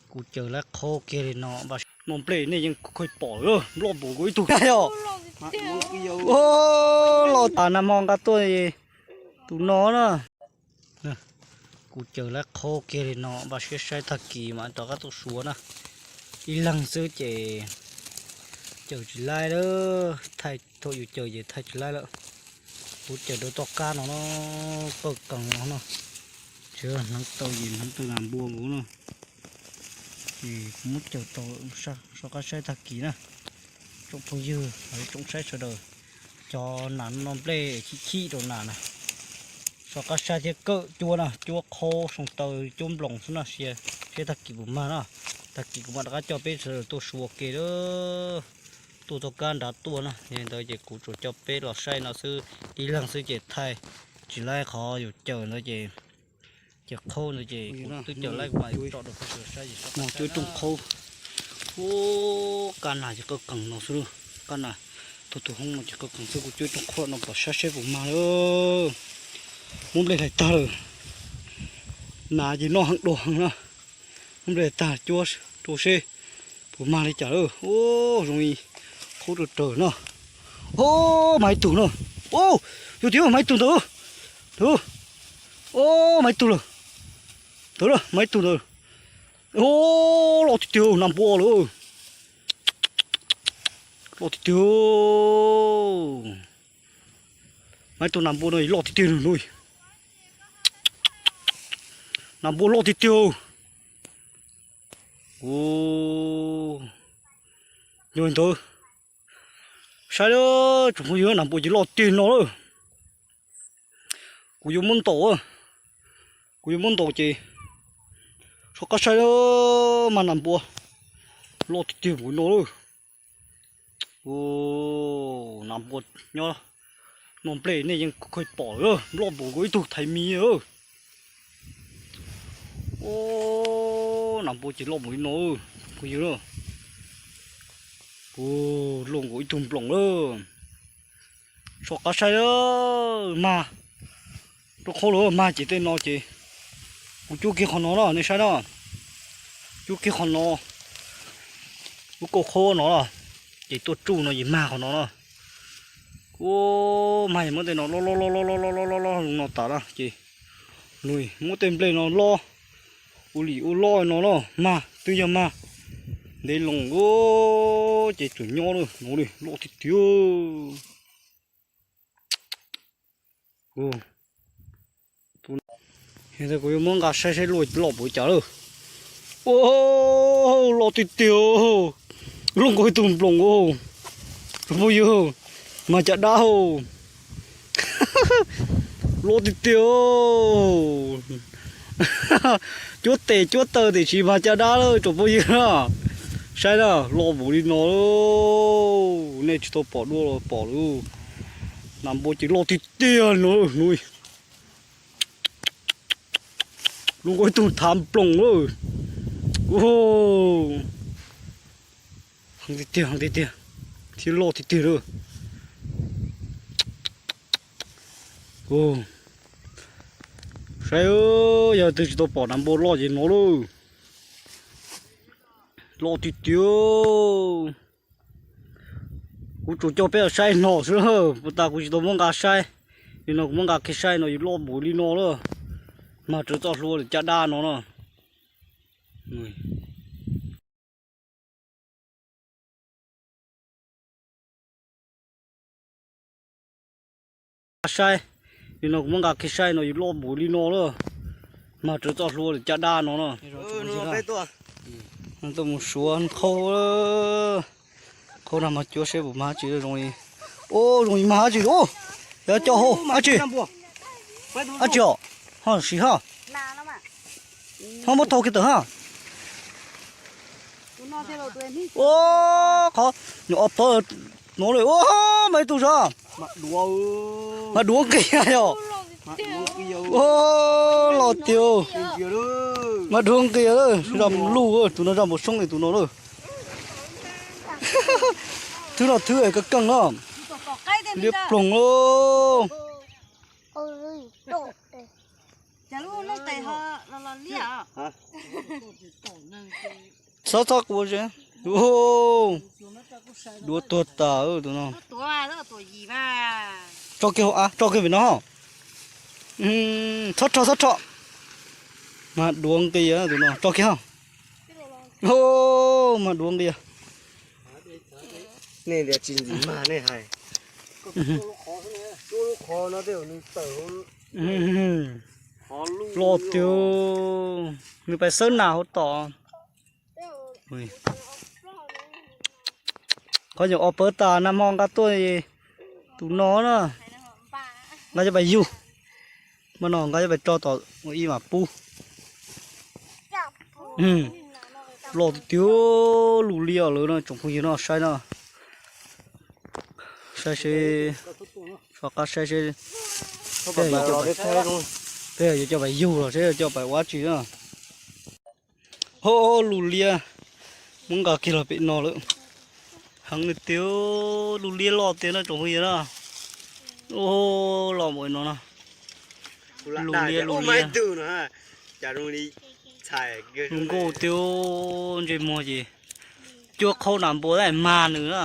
Kuv caws laib qhaub kiag li no, no nplej nej yeej kheev pom loj npaum kuv ib tug yog. Los tas nag hmo nqa tuaj tus no na. Kuv caws laib qhaub kiag li no, npaj siab saib tag kis mam rov qab tuaj suav na. Ib leeg xwb ces caws tsis laib lawm, thaum yus caws ces thaij tsis laib lawm. Kuv caws rau toj kab no no, qawj qees no no, tsis hneev tau ces hneev tau nas npua nkaus no. Ces kuv muab caws tau, soj qab saib tag kis na. Tsoom phooj ywg, tsoom saib sawv daws, cov nas no nplej chim chim rau nas na. Soj qab saib thiab kawm cuab na, cuab qhaub soo taw cuab nploos xwb na, sia siab tag kis puas mag na. Tag kis kuv mam rov qab coj peb sawv daws tuaj suav ke lawm. Tuaj txoj kab nrad tuaj na, yog li ntawd ces kuv tsuas coj peb los saib no xwb, ib leeg xwb ces thaij tsis laib qhov yus caws ntawd ces, caws qhaub ntawd ces kuv twb caws laib kuv mam tso rau peb sawv daws saib ces cuab rooj qhaub. Ub, kab nas ces qawj qees no xwb, kab nas tug tug hoob no ces qawj qees xwb, kuv cuab rooj qhaub no pom saib seb puas mag lawm. Muab nplej hlais tag lawm, nas ces noj heev dua heev na. Muab nplej hlais tag cuab rau seb puas mag li cas lawm. Ub, zoo li qhaub rau raws no. Ub, mag ib tug no. Ub, yog tias mag ib tug ntawd. Ub, mag ib tug lawm. Ntawd na, mag ib tug ntawd. Ub, loj tiag tiag nas npua lawm. Loj tiag tiag. Mag ib tug nas npua no loj tiag tiag no. Nas npua loj tiag tiag. Ub, yog li ntawd, saib lawm tsoom phooj ywg, nas npua ces loj tiag no lawm. Kuv yuav muab ntaus, kuv yuav muab ntaus ces soj qab saib lawm, mas nas npua loj tiag tiag npaum no lawm. Ub, nas npua nyob no nplej nej yeej kheev pom lawm, loj npaum kuv ib tug thaiv mis lawm. Ub, nas npua ces loj npaum li no, phooj ywg. Ub, loj nkaus ib tug nploos lawm. Soj qab saib lawm, mag rau qhaub lawm, mag ces tej no ces kuv cuab kiag qhov no na, nej saib na. Cuab kiag qhov no, lub kauj qhaub no na, ces tuaj tsuj no ces mag qhov no na. Ub, mag es muab tej no loj loj loj loj loj loj loj loj no tas na ces muab tej nplej no loj ua lim ua loj no na, mag twb yog mag ntev loo ces tseem nyob na, no loj tiag tiag. Kuv yuav muab nqa saib saib loj npaum li cas lawm. Ub, loj tiag tiag, loj nkaus ib tug nploos. Phooj ywg, mag caj dab hauj, loj tiag tiag. Cuab tes cuab taw tiam sis mag caj dab lawm tsoom phooj ywg na. Saib na, loj npaum li no, nej tsis tau pom dua los pom lawm. Nas npua ces loj tiag tiag no, loj nkaus ib tug thav nploos lawm. Heev tiag tiag, heev tiag tiag, thiab loj tiag tiag lawm. Saib, yog twg tsis tau pom nas npua loj ces no lawm. Loj tiag tiag. Kuv tsuas coj peb los saib no xwb, puas tas kuv tsis tau muab nqa saib. Nim no kuv muab nqa kiag saib no yus loj npaum li no lawm. Mag raws txoj hlua caj dab no na. Saib, nim no kuv muab nqa kiag saib no yus loj npaum li no lawm. Mag raws txoj hlua caj dab no na. Tuaj mus suav qhaub, qhaub nag hmo cuab seb puas mag dab tsi zoo li. Ub, zoo li mag dab tsi ub. Yog coj hauv dab tsi? Dab tsi os? Ho sim ho, ho muab thau kiag tawm ha. Ua, qhov nyuam ob pawg no lawm, ua, mas ib tug sav, mas duav nqis yom. Ua, los tiag, mas duav nqis lawm, zaj luj, tus no zaj npua soob li tus no lawm. Thwb no thwb ka keej na, liab ploog lauj. Txhob txhob kuv, duav tuag tas tus no. Tso kiag hauv av, tso kiag pem no. Txhob rho, txhob rho. Mas duav nqis tus no, tso kiag. Mas duav nqis. Nej tias tsis ntxim mag nej hais. Loj tiag, nws pais xawb nas hauv tom. Qhov nyuam qhuav pawv tas, nag hmo nqa tuaj tus no na, nqa coj pais yug. Hmo no nqa coj pais tso tom ua ib mam pub. Loj tiag tiag, lus liab lawm no tsoom phooj ywg no saib no. Saib seb, soj qab saib seb peb yuav coj pais yug los seb yuav coj pais ua dab tsi na. Ho lus liab, muab nqa kiag los pem no lawm. Heev tiag, lus liab loj tiag no tsoom phooj ywg na. Loj npaum no no. Lus liab, lus liab. Zoo nkauj tiag, ntsej muag ces cuab qhaub nas npua tab mag nws na.